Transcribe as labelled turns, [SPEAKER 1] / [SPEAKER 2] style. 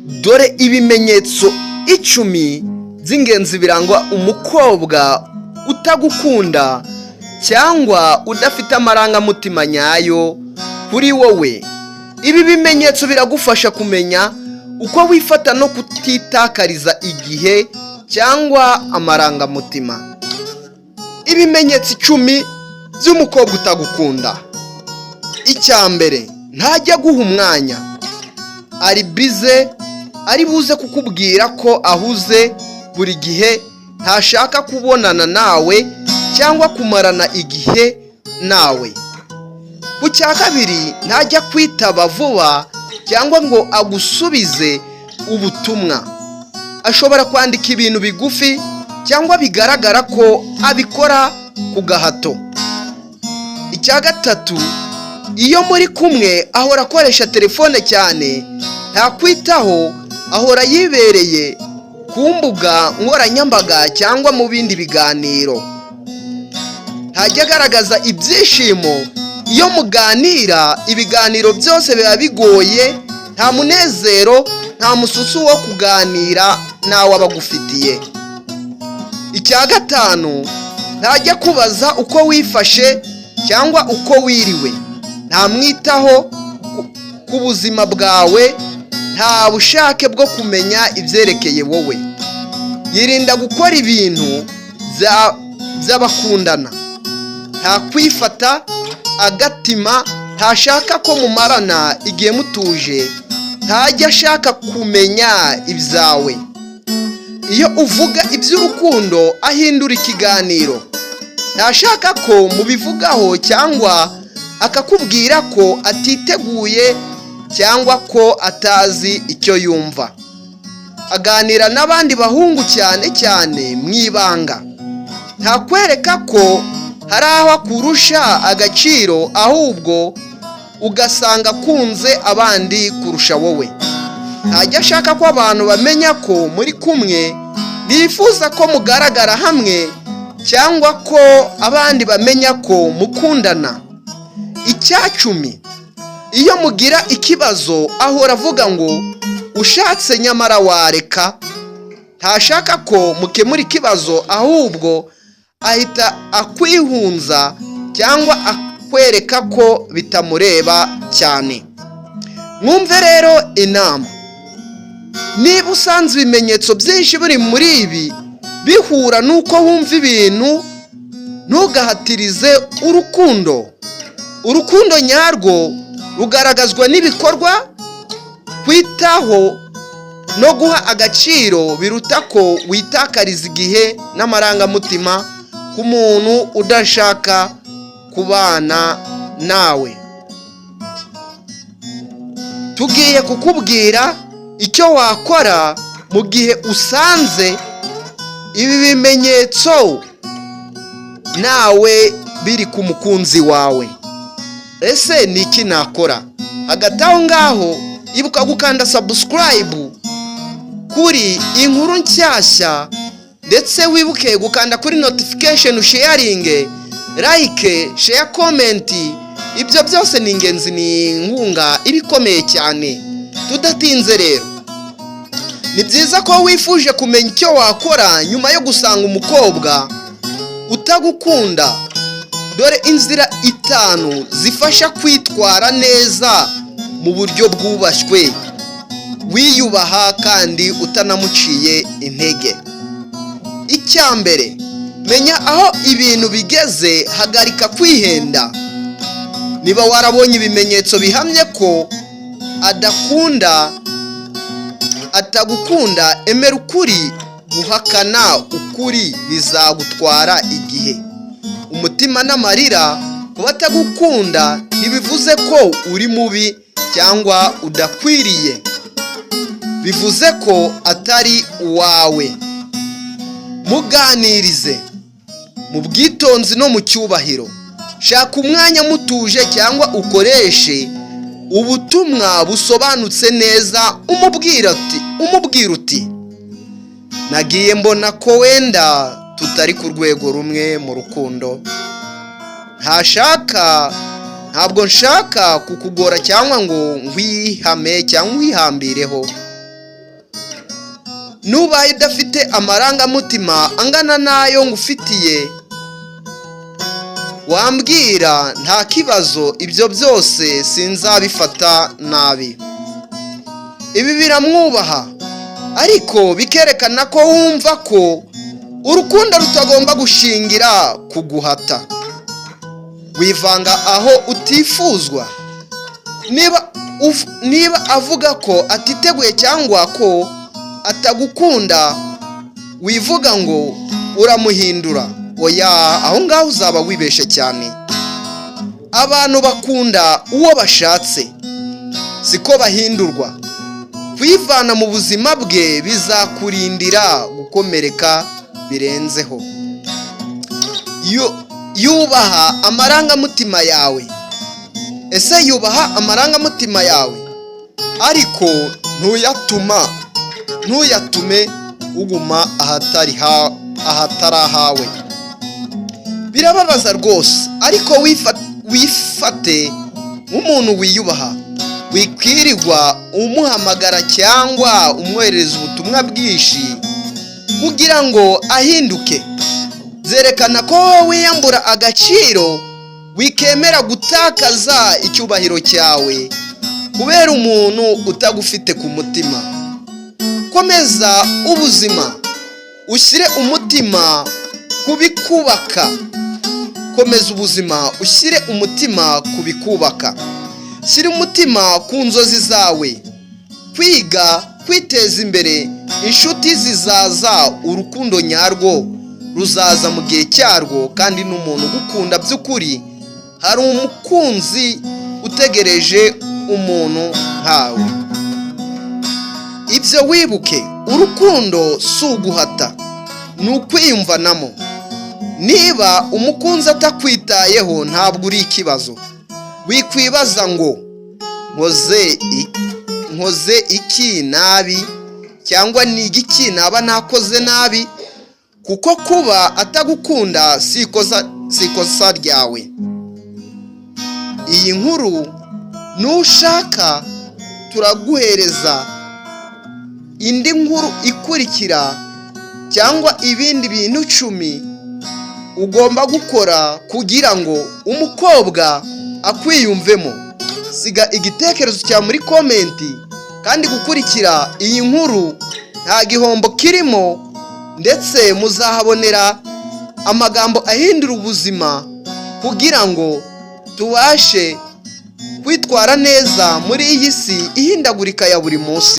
[SPEAKER 1] Dore ibimenyetso 10 by'ingenzi birangwa umukobwa utagukunda cyangwa udafite amarangamutima nyayo kuri wowe. Ibi bimenyetso biragufasha kumenya uko wifata no kutitakariza igihe cyangwa amarangamutima. Ibimenyetso 10 by'umukobwa utagukunda. Icya mbere, ntajya aguha umwanya. Ari busy, ari buze kukubwira ko ahuze buri gihe, ntashaka kubonana nawe cyangwa kumarana igihe nawe. Ku cya kabiri, ntajya kwitaba vuba cyangwa ngo agusubize ubutumwa. Ashobora kwandika ibintu bigufi cyangwa bigaragara ko abikora ku gahato. Icya gatatu, iyo muri kumwe ahora akoresha telefone cyane, ntakwitaho, ahora yibereye ku mbuga nkoranyambaga cyangwa mu bindi biganiro. Ntajya agaragaza ibyishimo iyo muganira, ibiganiro byose biba bigoye, nta munezero, nta mususu wo kuganira nawe aba agufitiye. Icya gatanu, ntajya kubaza uko wifashe cyangwa uko wiriwe, ntamwitaho ku buzima bwawe, nta bushake bwo kumenya ibyerekeye wowe. Yirinda gukora ibintu by'abakundana, nta kwifata agatima, ntashaka ko mumarana igihe mutuje, ntajya ashaka kumenya ibyawe. Iyo uvuga iby'urukundo ahindura ikiganiro, ntashaka ko mubivugaho cyangwa akakubwira ko atiteguye cyangwa ko atazi icyo yumva. Aganira n'abandi bahungu, cyane cyane mu ibanga. Ntakwereka ko hari aho akurusha agaciro, ahubwo ugasanga akunze abandi kurusha wowe. Ntajya ashaka ko abantu bamenya ko muri kumwe, ntiyifuza ko mugaragara hamwe cyangwa ko abandi bamenya ko mukundana. Icya 10, iyo mugira ikibazo ahora avuga ngo "ushatse nyamara wareka". Ntashaka ko mukemura ikibazo, ahubwo ahita akwihunza cyangwa akwereka ko bitamureba cyane. Mwumve rero inama: niba usanze ibimenyetso byinshi biri muri ibi bihura n'uko wumva ibintu, ntugahatirize urukundo. Urukundo nyarwo rugaragazwa n'ibikorwa, kwitaho no guha agaciro, biruta ko witakariza igihe n'amarangamutima ku muntu udashaka kubana nawe. Tugiye kukubwira icyo wakora mu gihe usanze ibi bimenyetso nawe biri ku mukunzi wawe. Ese ni iki nakora? Hagati aho ngaho, ibuka gukanda subscribe kuri Inkuru Nshyashya, ndetse wibuke gukanda kuri notification, sharing, like, share, comment. Ibyo byose ni ingenzi, ni inkunga iba ikomeye cyane. Tudatinze rero, ni byiza ko wifuje kumenya icyo wakora nyuma yo gusanga umukobwa utagukunda. Dore inzira 5 zifasha kwitwara neza mu buryo bwubashywe, wiyubaha kandi utanamuciye intege. Icya mbere, menya aho ibintu bigeze, hagarika kwihenda. Niba warabonye ibimenyetso bihamye ko adakunda, atagukunda, emera ukuri. Guhakana ukuri bizagutwara igihe, umutima n'amarira. Kuba atagukunda ntibivuze ko uri mubi cyangwa udakwiriye, bivuze ko atari uwawe. Muganirize mu bwitonzi no mu cyubahiro. Shaka umwanya mutuje cyangwa ukoreshe ubutumwa busobanutse neza, umubwira uti: "Nagiye mbona ko wenda tutari ku rwego rumwe mu rukundo. Ntabwo nshaka kukugora cyangwa ngo nkwihame cyangwa nkwihambireho." Nubaye udafite amarangamutima angana n'ayo ngufitiye, wambwira, nta kibazo, ibyo byose sinzabifata nabi. Ibi biramwubaha, ariko bikerekana ko wumva ko urukundo rutagomba gushingira ku guhata. Wivanga aho utifuzwa. Niba avuga ko atiteguye cyangwa ko atagukunda, wivuga ngo uramuhindura. Oya, aho ngaho uzaba wibeshe cyane. Abantu bakunda uwo bashatse, siko bahindurwa. Kwivana mu buzima bwe bizakurindira gukomereka birenzeho. Yubaha amarangamutima yawe. Ese yubaha amarangamutima yawe? Ariko ntuyatume uguma ahatari ahawe. Birababaza rwose, ariko wifate nk'umuntu wiyubaha. Wikwirirwa umuhamagara cyangwa umwoherereza ubutumwa bwinshi kugira ngo ahinduke. Byerekana ko wowe wiyambura agaciro. Wikemera gutakaza icyubahiro cyawe kubera umuntu utagufite ku mutima. Komeza ubuzima, ushyire umutima ku bikubaka. Komeza ubuzima, ushyire umutima ku bikubaka. Shyira umutima ku nzozi zawe, kwiga, kwiteza imbere. Inshuti zizaza, urukundo nyarwo ruzaza mu gihe cyarwo, kandi n'umuntu ugukunda by'ukuri. Hari umukunzi utegereje umuntu nkawe. Ibyo wibuke, urukundo si uguhata, ni ukwiyumvanamo. Niba umukunzi atakwitayeho, ntabwo uri ikibazo. Wikwibaza ngo nkoze iki nabi cyangwa ni igiki naba nakoze nabi, kuko kuba atagukunda si ikosa ryawe. Iyi nkuru nushaka turaguhereza indi nkuru ikurikira, cyangwa ibindi bintu 10 ugomba gukora kugira ngo umukobwa akwiyumvemo. Siga igitekerezo cyawe muri comment. Kandi gukurikira iyi nkuru nta gihombo kirimo, ndetse muzahabonera amagambo ahindura ubuzima kugira ngo tubashe kwitwara neza muri iyi si ihindagurika ya buri munsi.